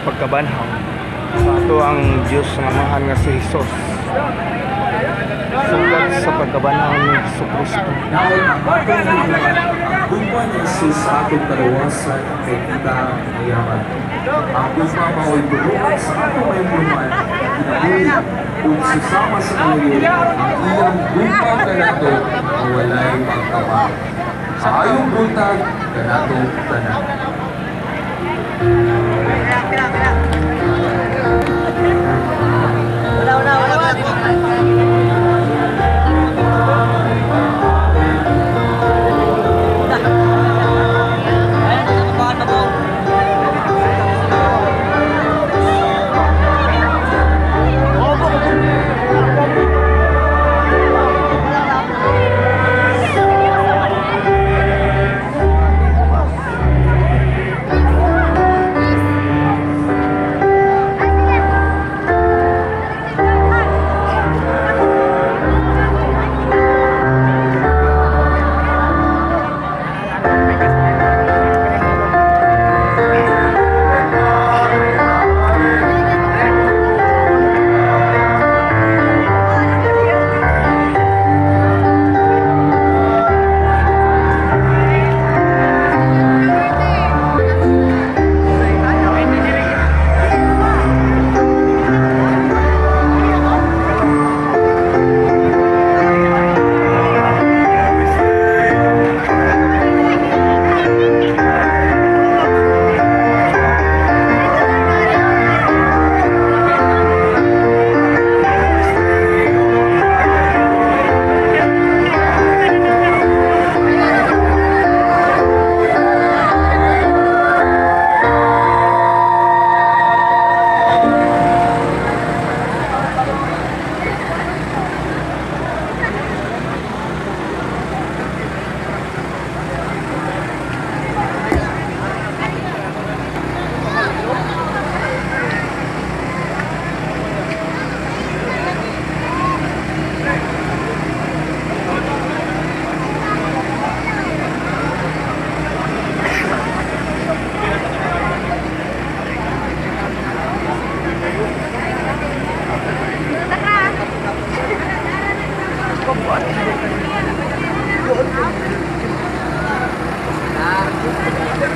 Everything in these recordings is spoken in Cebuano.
pagkabanhaw sa ato ang Dios nga Amahan nga si Hesus. Sugat sa pagkabanhaw ni Hesus Kristo. Dahil ang atong hilingan, ang gugma ni Jesus sa atong kalawasan kay kita mayaman. Ang gugma mao'y tulungan sa atong mayumduman, kinabuhi, ug susama sa kalayo, ang iyang gugma kanato nga walay pagkama. Maayong buntag kanato tanan.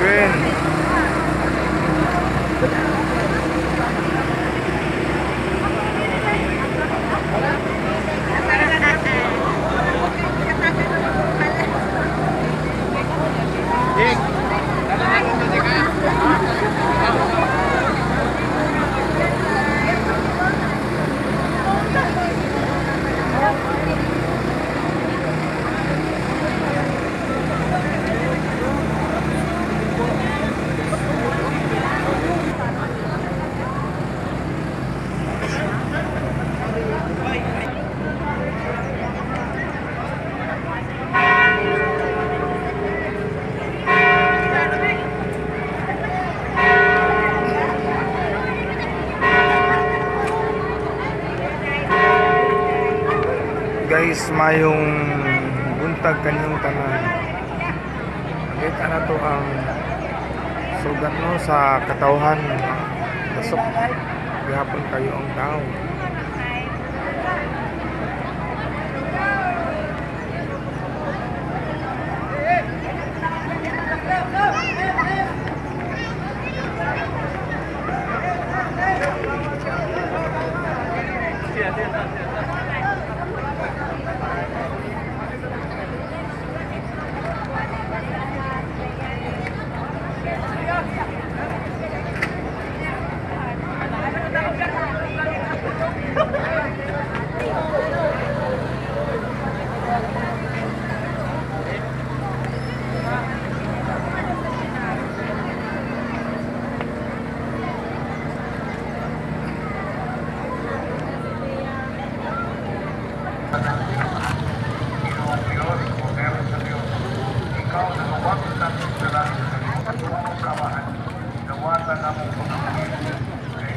Green. Guys, mayong buntag kanyang tanan. Makita na to ang sugat no sa katawhan. Dasok gihapon kayo ang tao.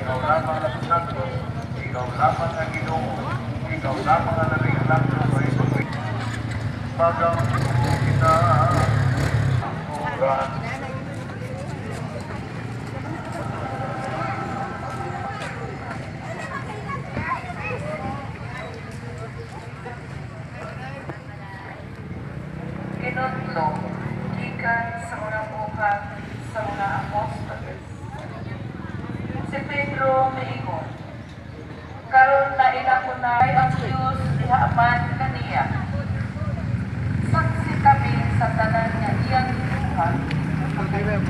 Ikaw lamang ang Santo, ikaw lamang ang Ginoo, ikaw lamang ang nalinglang Bagang kita turan. Kapitulo, gikan sa mga buhat sa mga apostoles. Si Pedro miingon, "Karon naila ko na ang Diyos diha man kaniya. Saksi kami sa tanan nga iyang gibuhat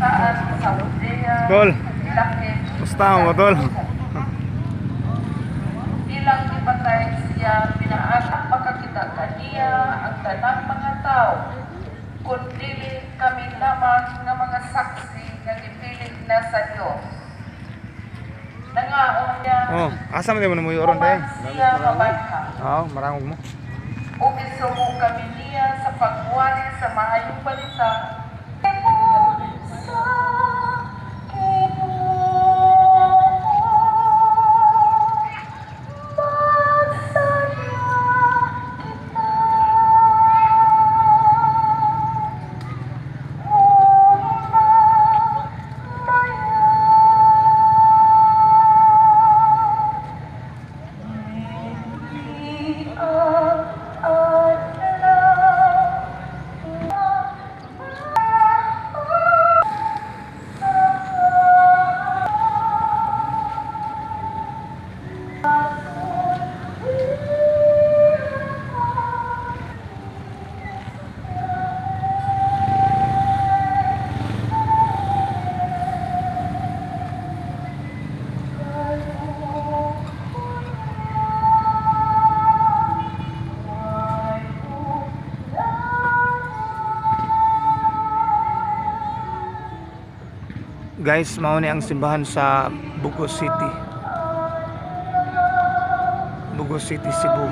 taan sa Judea, Tol. lakip Kumusta mo, tol? Ilang gipatay siya pinaagi makakita kaniya ang tanang mga tao, kun dili kami lamang nga mga saksi nga gipili na sa Dios." Nangaon niya, Oh, asa man mo namuyo ron tay? human siya mabanha. Oo, marangog mo. Ug isugo kami niya sa pagwali sa maayong balita sa Ginoo. Magsaya kita. O mamaya. Guys, mao ni ang simbahan sa Bogo City. Bogo City, Cebu.